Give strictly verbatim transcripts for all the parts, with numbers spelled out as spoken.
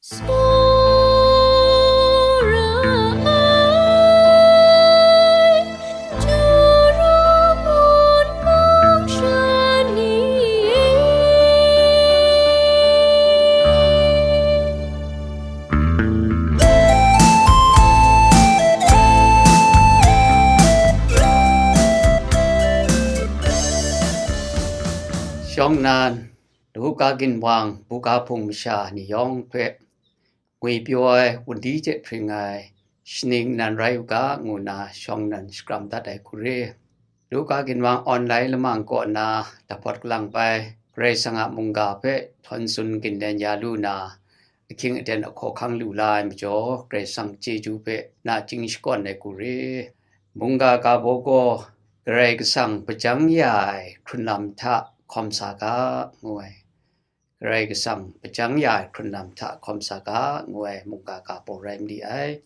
Tsawra ai, Jura mun mung sha ni e. Shawng nnan, Luka ginwang buga hpung masha ni yawng hpe ngwipyaw ai, wunli hte hpring ai, shaning nnan rai u ga, ngu nna shawng nnan shakram dat ai hku re. Luka ginwang online lamang kaw na dapawt kalang bai, Karai Kasang a mungga hpe htawn tsun ginlen ya lu na, ahkying aten ahkaw hkang lu la ai majaw, Karai Kasang chyeju hpe nachying shakawn ai hku re. Mungga ga baw gaw, Karai Kasang hpajang ya ai hkrunlam hta hkawm sa ga, ngu ai. Karai Kasang hpajang ya ai hkrunlam hta hkawm sa ga, ngu ai mungga ga baw rai ma li ai.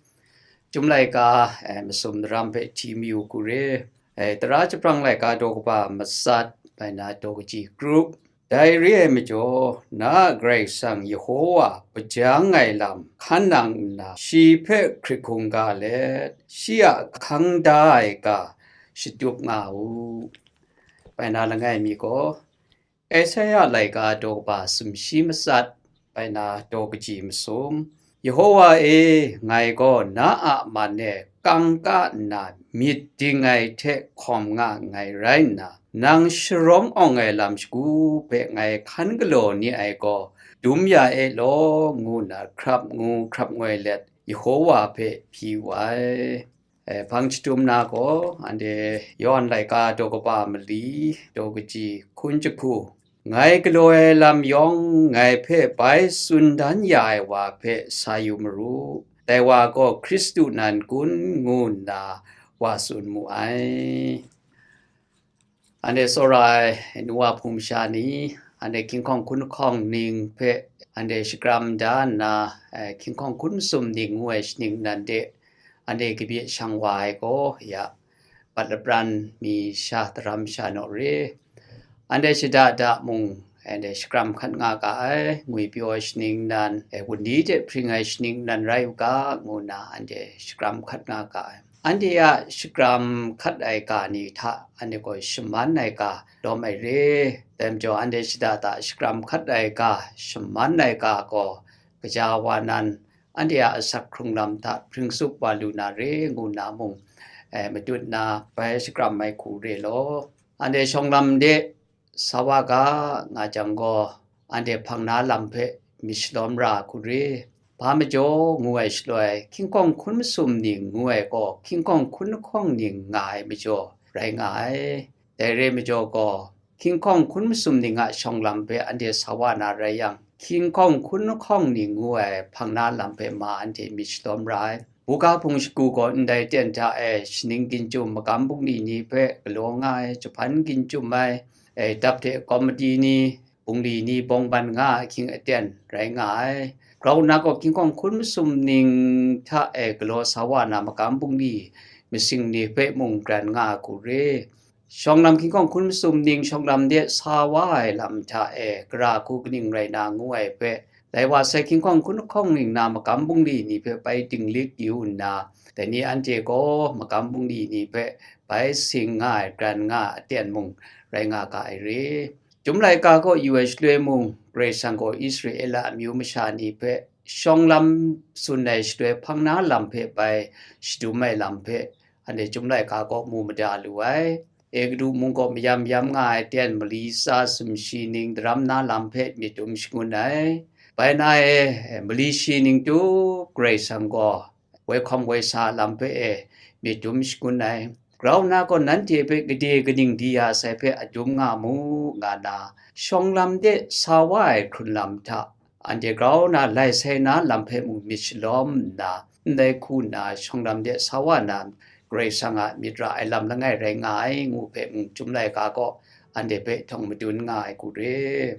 Chyum laika, eh, masum daram hpe hti mayu hku re. Eh, tara jahprang laika daw kaba matsat, bai na daw kaji krup. Dai re ai majaw, na a Karai Kasang Yehowa hpajang ai lam hkan nang nna, shi hpe hkrit hkungga let, shi a hkang da ai ga shatup nga u. Bai na langai mi gaw, Esaia laika daw kaba sumshi matsat, bai na daw kaji masum, Yehowa e, ngai gaw na a man e kangka nna myit ding ai hte hkawm nga nngai rai nna, nang sharawng awng ai lam shagu hpe ngai hkan galaw ni ai gaw, dum ya e law, ngu nna hkrap ngu hkrap ngoi let Yehowa hpe hpyi wu ai. Eh, hpang shadum na gaw, anhte Yawhan laika daw kaba mali, daw kaji hkun jahku, ngai galaw ai lam yawng ngai hpe bai tsun dan ya ai wa hpe sa yu maru, dai wa gaw Hkristu nan kun, ngu nna wa tsun mu ai. Anhte tsawra ai nu wa hpung masha ni, anhte hkying hkawng hkun hkawng ning hpe anhte shakram da nna, eh, hkying hkawng hkun masum ning ngu ai shaning nan de, anhte kabye shang wa ai gaw, ya, bat lapran mi sha daram sha naw re. Anhte shada da mung, anhte shakram hkat nga ga ai, ngwipyaw ai shaning nan, eh, wunli hte hpring ai shaning nan rai u ga, ngu nna anhte shakram hkat nga ga ai. Anhte a shakram hkat ai ga ni hta anhte gaw shaman ai ga lawm ai re. Dai majaw, anhte shada da shakram hkat ai ga, shaman ai ga gaw, kaja wa nan, anhte a asak hkrung lam hta hpring tsup wa lu na re, ngu nna mung, eh, matut nna bai shakram ai hku re law. Anhte shawng lam de sa wa ga, nga jang gaw, anhte hpang na lam hpe myit shalawm ra hku re. Hpa majaw ngu ai shaloi, hkying hkawng hkun masum ning ngu ai gaw, hkying hkawng hkun lahkawng ning nga ai majaw rai nga ai. Dai re majaw gaw, hkying hkawng hkun masum ning a shawng lam hpe anhte sa wa na rai yang, hkying hkawng hkun lahkawng ning ngu ai hpang na lam hpe ma anhte myit shalawm ra ai. Buga hpung shagu gaw ndai ten hta e shaning ginchum magam bungli ni hpe galaw nga ai, jahpan ginchum ai, e, dap hte kawmadi ni, bungli ni bawng ban nga ahkying aten rai nga ai. Grau nna gaw hkying hkawng hkun masum ning hta e galaw sa wa na magam bungli masing ni hpe mung kran nga ai hku re. Shawng lam hkying hkawng hkun masum ning shawng lam de sa wa ai lam hta e, gara hku kaning rai na ngu ai hpe, dai wa sai hkying hkawng hkun lahkawng ning na magam bungli ni hpe bai dinglik yu nna, dai ni anhte gaw magam bungli ni hpe bai sing nga ai kran nga aten mung rai nga ga ai re. Chyum laika kaw yu ai shaloi mung, Karai Kasang gaw Israela amyu masha ni hpe shawng lam tsun ai shaloi hpang na lam hpe bai shadum ai lam hpe, anhte Chyum laika kaw mu mada lu ai. Egutu mung kaw mayam yam nga ai ten mali tsa sumshi ning daram na lam hpe myit dum shangun ai. Bai na e, mali shi ning tup Karai Kasang gaw woi hkawm woi sa lam hpe e myit dum shangun ai. Grau nna gaw nanhte hpe gade kaning di ya sai hpe adum nga mu, nga na, shawng lam de sa wa ai hkrun lam hta, anhte grau na lai sai na lam hpe mung myit shalawm nna, ndai hku nna shawng lam de sa wa na, Karai Kasang a myit ra ai lam langai rai nga ai, ngu hpe mung Chyum laika gaw anhte hpe htawng madun nga ai hku re.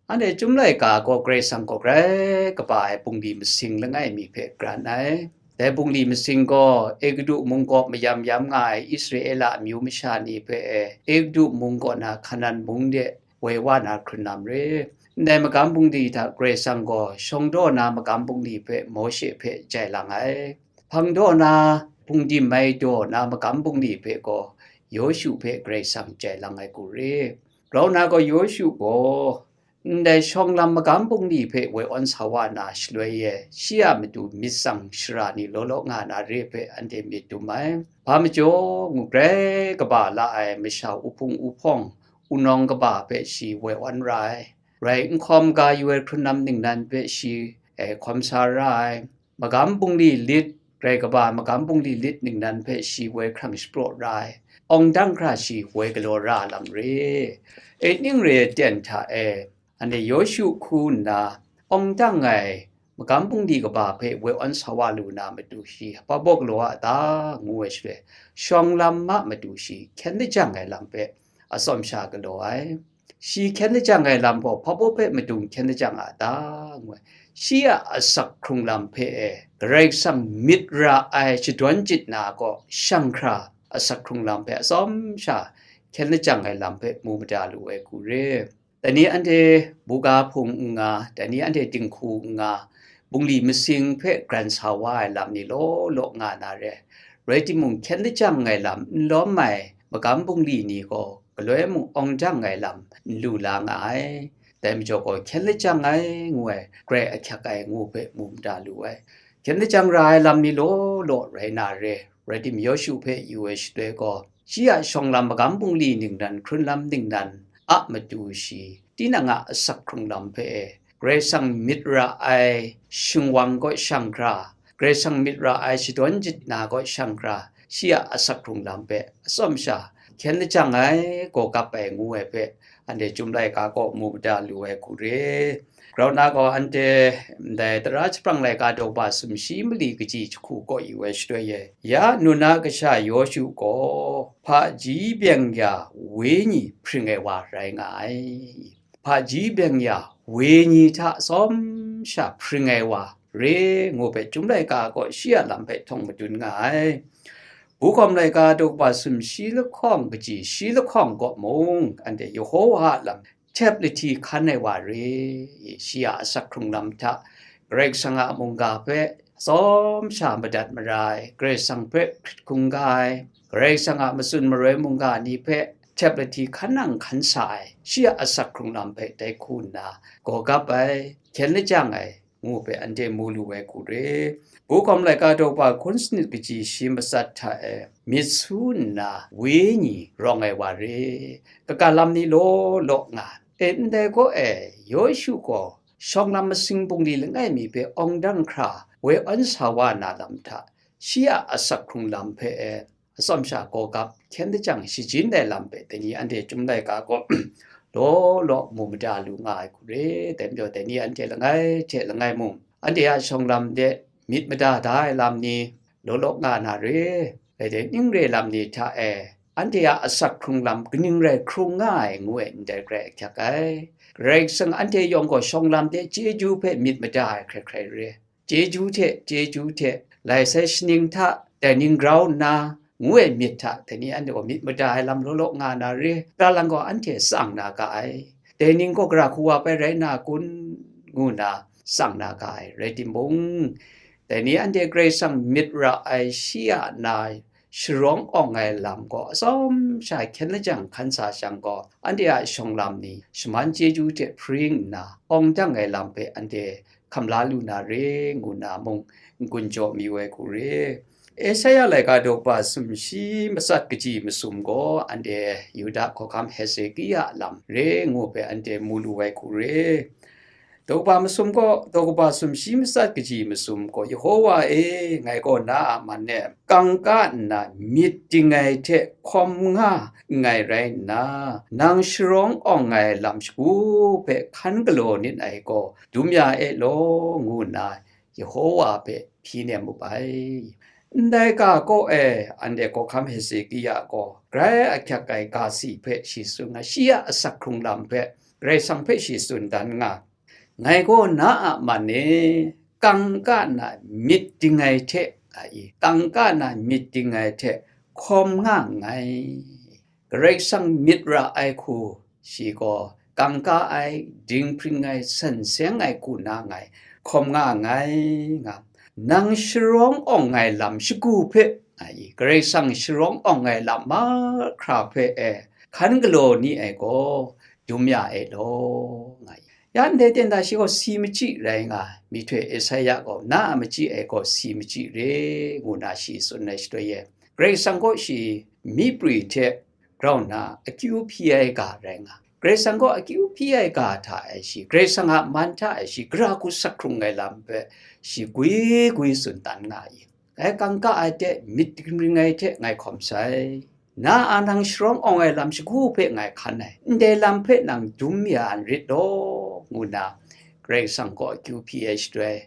Anhte Chyum laika gaw Karai Kasang gaw grai kaba ai bungli masing langai mi hpe kran ai. Dai bungli masing gaw Egutu mung kaw mayam yam nga ai Israela amyu masha ni hpe e, Egutu mung kaw na Hkanan mung de woi wa na hkrun lam re. Ndai magam bungli hta Karai Kasang gaw shawng daw na magam bungli hpe Mawshe hpe jai lang ai. Hpang daw na, hpungdim mai daw na magam bungli hpe gaw Yawshu hpe Karai Kasang jai lang ai hku re. Grau na gaw Yawshu gaw ndai shawng lam magam bungli hpe woi awn sa wa na shaloi e, shi a matu myit tsang shara ni law law nga na re hpe anhte myit dum ai. Hpa majaw, ngu grai kaba la ai masha uhpung uhpawng, unawng kaba hpe shi woi awn ra ai. Rai nhtawm, ga yu ai hkrun lam ningnan hpe shi, e, hkawm sa ra ai. Magam bungli lit, grai kaba magam bungli lit ningnan hpe shi woi hkrang shapraw ra ai. Awng dang hkra shi woi galaw ra lam re. E, ning re ai ten hta e, anhte Yawshu hku nna, awng dang ai magam bungli kaba hpe woi awn sa wa lu na matu shi hpa baw galaw a ta, ngu ai shaloi, shawng lam a matu shi hkyen lajang ai lam hpe atsawm sha galaw ai. Shi hkyen lajang ai lam gaw hpa baw hpe madung hkyen lajang a ta, ngu ai. Shi a asak hkrung lam hpe e, Karai Kasang myit ra ai shadawn chyit na gaw shang hkra asak hkrung lam hpe atsawm sha hkyen lajang ai lam hpe mu mada lu ai hku re. Dai ni anhte buga hpung n nga, dai ni anhte dinghku n nga, bungli masing hpe gran sa wa ai lam ni law law nga na re. Rai timung, hkyen lajang ai lam n lawm ai magam bungli ni gaw galoi mung awng dang ai lam n lu la nga ai. Dai majaw gaw, hkyen lajang ai ngu ai, grai ahkyak ai ngu hpe mu mada lu ai. Hkyen lajang ra ai lam ni law law rai na re. Rai tim, Yawshu hpe yu ai shaloi gaw, shi a shawng lam magam bungli ningnan, hkrun lam ningnan a matu shi, tinang a asak hkrung lam hpe e, Karai Kasang myit ra ai shingwang kaw shang hkra, Karai Kasang myit ra ai shadawn chyit na kaw shang hkra, shi a asak hkrung lam hpe atsawm sha hkyen lajang ai, gaw kap ai ngu ai hpe, anhte Chyum laika kaw mu mada lu ai hku re. Grau na gaw, anhte ndai tara jahprang laika daw kaba sumshi mali kaji jahku kaw yu ai shaloi e, ya Nun a kasha Yawshu gaw hpaji byeng ya wenyi hpring ai wa rai nga ai. Hpaji byeng ya wenyi hta atsawm sha hpring ai wa re, ngu hpe Chyum laika kaw shi a lam hpe htawng madun nga ai. Bukhawm laika daw kaba sumshi lahkawng kaji shi lahkawng kaw mung, anhte Yehowa a lam htep lahti hkan ai wa re, shi a asak hkrung lam hta Karai Kasang a mungga hpe atsawm sha madat mara ai, Karai Kasang hpe hkrit hkungga ai, Karai Kasang a matsun maroi mungga ni hpe htep lahti hkan nang hkan sa ai, shi a asak hkrung lam hpe dai hku nna gaw kap ai, hkyen lajang ai, ngu hpe anhte mu lu ai hku re. Bukhawm laika daw kaba hkun sanit kaji shi matsat hta e, myit su nna wenyi rawng ai wa re, kaga lam ni law law nga. E, ndai kaw e, Yawshu gaw shawng lam masing bungli langai mi hpe awng dang hkra woi awn sa wa na lam hta, shi a asak hkrung lam hpe e, atsawm sha gaw kap hkyen lajang shajin ai lam hpe dai ni anhte Chyum laika kaw law law mu mada lu nga ai hku re. Dai majaw, dai ni anhte langai hte langai mung, anhte a shawng lam de myit mada da ai lam ni law law nga na re. Rai timung, ning re lam ni hta e, anhte a asak hkrung lam kaning rai hkrung nga ai ngu ai ndai grai ahkyak ai. Karai Kasang anhte yawng gaw shawng lam de chyeju hpe myit mada ai hkrai hkrai re. Chyeju hte, chyeju hte, lai sai shaning hta, dai ning grau nna, ngu ai myit hta, dai ni anhte gaw myit mada ai lam law law nga na re, pra lang gaw anhte tsang na ga ai. Dai ning gaw gara hku wa pai rai na kun, ngu nna tsang na ga ai. Rai timung, dai ni anhte Karai Kasang myit ra ai shi a na sharawng awng ai lam gaw atsawm sha hkyen lajang hkan sa shang gaw, anhte a shawng lam ni shaman chyeju hte hpring nna, awng dang ai lam hpe anhte hkam la lu na re, ngu nna mung n-gun jaw mi wai hku re. Esaia laika daw kaba sumshi matsat kaji masum gaw anhte Yuda hkawhkam Hezekia lam re ngu hpe anhte mu lu wai hku re. Daw kaba masum gaw, daw kaba sumshi matsat kaji masum gaw, Yehowa e, ngai gaw na a man e, kangka nna myit ding ai hte hkawm nga nngai rai nna, nang sharawng awng ai lam shagu hpe hkan galaw nit ai gaw, dum ya e law, ngu nna Yehowa hpe hpyi nem mu ai. Ndai ga kaw e, anhte hkawhkam Hezekia gaw grai ahkyak ai ga si hpe shi tsun nga, shi a asak hkrung lam hpe Karai Kasang hpe shi tsun dan nga. Ngai gaw na a man e, kangka na myit ding ai hte, a i, kangka na myit ding ai hte hkawm nga nngai. Karai Kasang myit ra ai hku shi gaw kangka ai, dinghpring ai, san seng ai hku na ngai hkawm nga nngai, nga, nang sharawng awng ai lam shagu hpe, nga i, Karai Kasang sharawng awng ai lam mahkra hpe e hkan galaw ni ai gaw, dum ya e law, nga i. Ya ndai ten hta shi gaw si machyi rai nga, myihtoi Esaia gaw, na a machyi ai gaw si machyi re, ngu na shi tsun ai shaloi e, Karai Kasang gaw shi myi prwi hte grau nna akyu hpyi ai ga rai nga, Karai Kasang gaw akyu hpyi ai ga hta e shi, Karai Kasang a man hta e shi, gara hku sak hkrung ai lam hpe shi gwi gwi tsun tan nga i. Ngai kangka ai hte myit ring ai hte ngai hkawm sai. Na a nang sharawng awng ai lam shagu hpe ngai hkan ai. Ndai lam hpe nang dum ya n rit law, ngu nna Karai Kasang gaw akyu hpyi ai shaloi,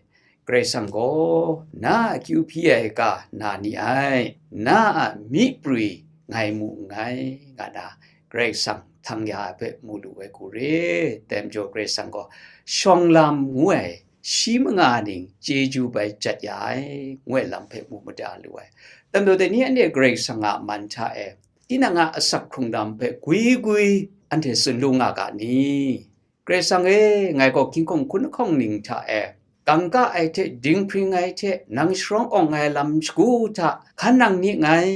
Karai Kasang gaw, na a akyu hpyi ai ga na ni ai, na a myi prwi ngai mu nngai, nga na Karai Kasang htang ya ai hpe mu lu ai hku re. Dai majaw Karai Kasang gaw, shawng lam ngu ai shi manga ning chyeju bai jat ya ai, ngu ai lam hpe mu mada lu ai. Dai majaw dai ni anhte Karai Kasang a man hta e, tinang a asak hkrung lam hpe gwi gwi anhte tsun lu nga ga ni? Karai Kasang e, ngai gaw ginhkawng hkun lahkawng ning hta e, kangka ai hte dinghpring ai hte nang sharawng awng ai lam shagu hta hkan nang ni nngai,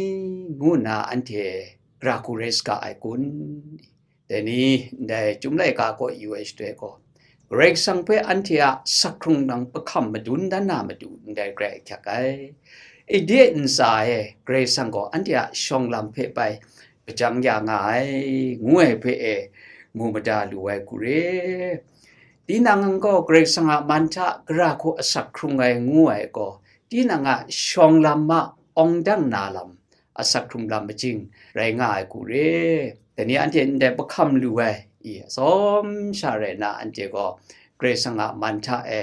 ngu nna anhte gara hku rai saga ai kun? Dai ni, ndai Chyum laika kaw yu ai shaloi gaw, Karai Kasang hpe anhte a sak hkrung nang pahkam madun dan na matu ndai grai ahkyak ai. Ide ntsa e Karai Kasang gaw anhte a shawng lam hpe bai hpajang ya nga ai, ngu ai hpe e mu mada lu ai hku re. Tinang gaw Karai Kasang a man hta gara hku asak hkrung ai ngu ai gaw, tinang a shawng lam a awng dang na lam, asak hkrung lam majing rai nga ai hku re. Dai ni anhte ndai pahkam lu ai, i, atsawm sha rai nna anhte gaw Karai Kasang a man hta e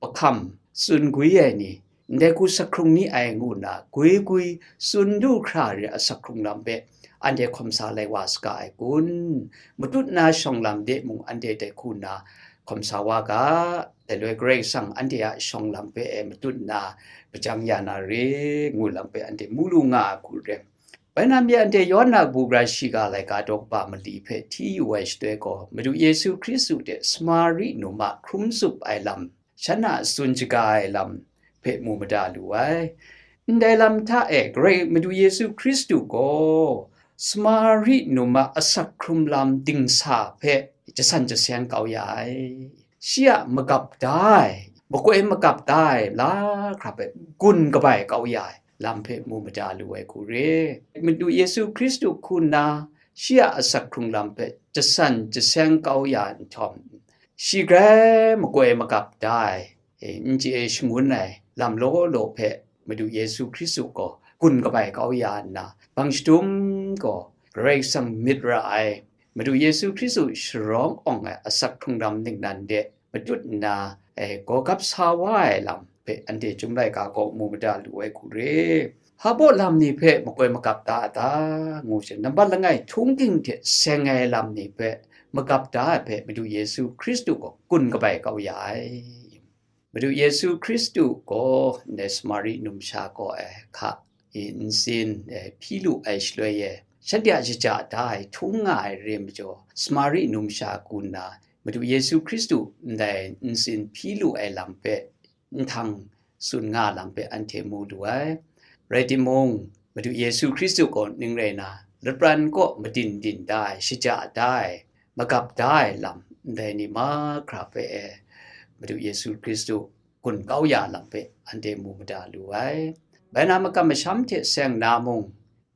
pahkam tsun gwi ai ni, ndai hku sak hkrung ni ai ngu nna gwi gwi tsun du hkra re, asak hkrung lam hpe anhte hkawm sa lai wa saga ai kun? Matut na shawng lam de mung anhte dai hku nna hkawm sa wa ga, dai loi Karai Kasang anhte a shawng lam hpe e matut nna hpajang ya na re, ngu lam hpe anhte mu lu nga ai hku re. Bai na mi anhte Yawhan a kabu gara shiga laika daw kaba mali hpe hti yu ai shaloi gaw, Madu Yesu Hkristu hte Samari num a hkrum tsup ai lam, shan a tsun shaga ai lam hpe mu mada lu ai. Ndai lam hta e, Karai Madu Yesu Hkristu gaw Samari num a asak hkrum lam dingsa hpe jasan jaseng kau ya ai. Shi a magap da ai, makoi magap da ai lahkra hpe gun kabai kau ya ai lam hpe mu mada lu ai hku re. Madu Yesu Hkristu hku nna shi a asak hkrung lam hpe jasan jaseng kau ya nhtawm, shi grai makoi magap da ai, e, n chye shangun ai lam law law hpe Madu Yesu Hkristu gaw gun kabai kau ya nna, bang shadum gaw Karai Kasang myit ra ai, Madu Yesu Hkristu sharawng awng ai asak hkrung lam ningnan de matut nna, e, gaw gap sa wa ai lam hpe anhte Chyum laika kaw mu mada lu ai hku re. Hpa baw lam ni hpe makoi magap da a ta, ngu sha, nambat langai htung ging hte seng ai lam ni hpe magap da ai hpe Madu Yesu Hkristu gaw gun kabai kau ya ai. Madu Yesu Hkristu gaw ndai Samari numsha kaw e hka i ntsin, e, hpyi lu ai shaloi e, shanhte a shaja da ai htung nga ai re majaw, Samari numsha hku nna Madu Yesu Hkristu ndai ntsin hpyi lu ai lam hpe nhtang tsun nga lam hpe anhte mu lu ai. Rai timung, Madu Yesu Hkristu gaw ning rai na, lapran kaw madin din da ai, shaja da ai, magap da ai lam, ndai ni mahkra hpe e, Madu Yesu Hkristu gun kau ya lam hpe anhte mu mada lu ai. Bai na makam masham hte seng na mung,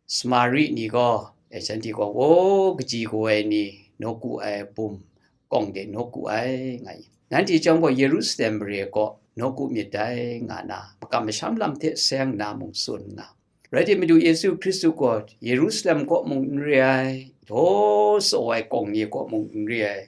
Samari ni gaw, e, shanhte gaw, "Wo, kaji kaw ai ni, nawku ai bum kawng de nawku ai," nga i, "Nanhte chyawm gaw Yerusalem mare kaw nawku myit dai," nga na, makam masham lam hte seng na mung tsun nga. Rai timung, Madu Yesu Hkristu gaw Yerusalem kaw mung n re ai, daw tsaw ai kawng ni kaw mung n re ai,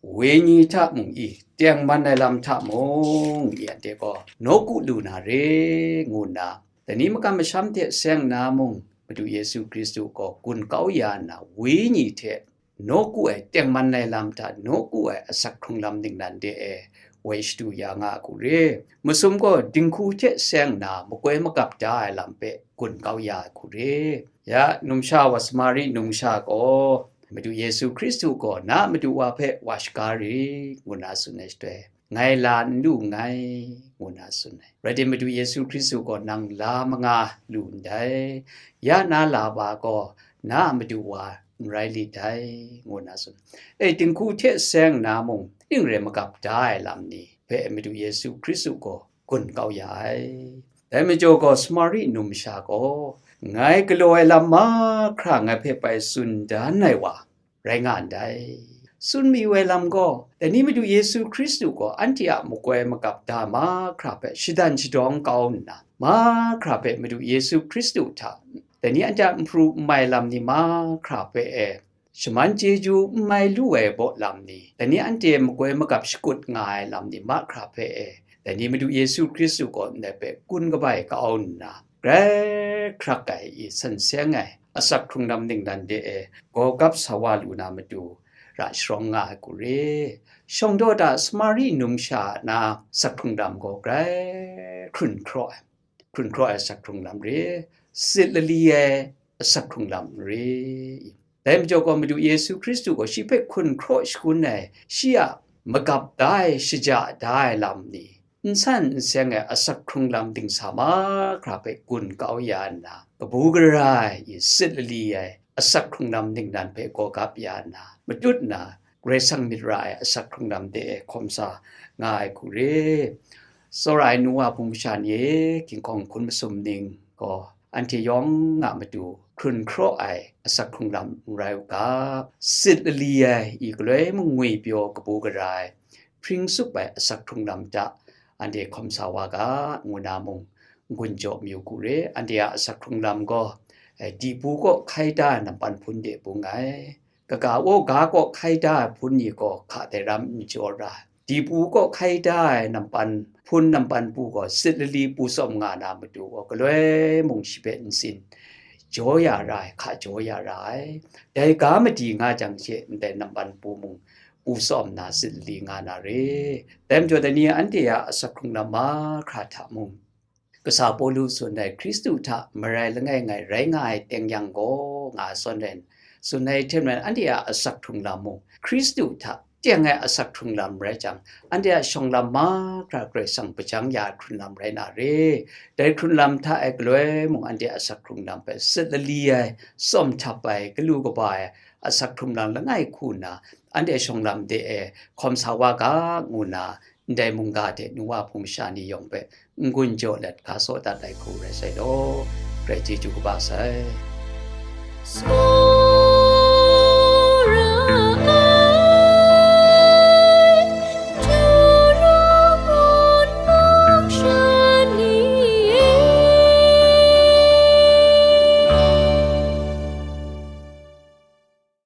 wenyi hta mung i, tengman ai lam hta mung i, anhte gaw nawku lu na re, ngu nna, dai ni makam masham hte seng na mung, Madu Yesu Hkristu gaw gun kau ya nna, wenyi hte nawku ai, tengman ai lam hta nawku ai asak hkrung lam ningnan de e woi shadu ya nga a hku re. Masum gaw dinghku hte seng nna makoi magap da ai lam hpe gun kau ya ai hku re. Ya, numsha wa Samari numsha gaw Madu Yesu Hkristu gaw na a madu wa hpe wa shaga rit, ngu nna tsun ai shaloi, ngai la n lu nngai, ngu nna tsun ai. Rai timung, Madu Yesu Hkristu gaw nang la manga lu ndai, ya na la wa gaw na a madu wa n rai li dai, ngu nna tsun. E, dinghku hte seng nna mung, ning rai magap da ai lam ni hpe Madu Yesu Hkristu gaw gun kau ya ai. Dai majaw gaw Samari numsha gaw, ngai galaw ai lam mahkra ngai hpe bai tsun dan ai wa rai nga ndai. Tsun mayu ai lam gaw, dai ni Madu Yesu Hkristu gaw anhte a makoi magap da mahkra hpe shadan shadawng kau nna, mahkra hpe Madu Yesu Hkristu hta, dai ni anhte a n pru n mai lam ni mahkra hpe e, shaman chyeju n mai lu ai baw lam ni, dai ni anhte makoi magap shakut nga ai lam ni mahkra hpe e, dai ni Madu Yesu Hkristu gaw ndai hpe gun kabai kau nna, grai hkrak ai i san seng ai asak hkrung lam ningnan de e gawgap sa wa lu na matu ra sharawng nga ai hku re. Shawng daw da Samari numsha na asak hkrung lam gaw grai hkrun hkraw ai, hkrun hkraw ai asak hkrung lam re, sit lali ai asak hkrung lam re. Dai majaw gaw Madu Yesu Hkristu gaw shi hpe hkrun hkraw shangun ai, shi a magap da ai, shaja da ai lam ni, n san n seng ai asak hkrung lam dingsa mahkra hpe gun kau ya nna, kabu gara ai i sit lali ai asak hkrung lam ningnan hpe gawgap ya nna, matut nna, Karai Kasang myit ra ai asak hkrung lam de e hkawm sa nga ai hku re. Tsawra ai nu wa hpung masha ni e, ginhkawng hkun masum ning gaw, anhte yawng a matu hkrun hkraw ai asak hkrung lam n rai u ga, sit lali ai, i galoi mung ngwi pyaw kabu gara ai, hpring tsup ai asak hkrung lam hta anhte hkawm sa wa ga, ngu na mung n-gun jaw mayu hku re. Anhte a asak hkrung lam gaw, eh, dipu kaw hkai da ai nampan hpun de bung ai. Kaga wa ga kaw hkai da ai hpun ni gaw hka dai ram n jaw ra. Dipu kaw hkai da ai nampan hpun nampan pu gaw sit lali pu tsawm nga na matu gaw galoi mung shi hpe n tsin jaw ya ra ai, hka jaw ya ra ai. Dai ga madi nga jang she ndai nampan pu mung pu tsawm na sit lali nga na re. Dai majaw dai ni anhte a asak hkrung lam mahkra hta mung, kasa Pawlu tsun ai Hkristu hta marai langai ngai rai nga ai teng yang gaw, nga ai zawn ren, tsun ai hte maren anhte a asak hkrung lam mung, Hkristu hta teng ai asak hkrung lam rai jang, anhte a shawng lam mahkra Karai Kasang hpajang ya ai hkrun lam rai na re. Dai hkrun lam hta e galoi mung anhte a asak hkrung lam hpe sit lali ai, tsawm htap ai, galu kaba ai asak hkrung lam langai hku nna, anhte shawng lam de e hkawm sa wa ga, ngu nna, ndai mungga hte nu wa hpung masha ni yawng hpe n-gun jaw let ga saw dat ai hku rai sai law, Karai chyeju kaba sai.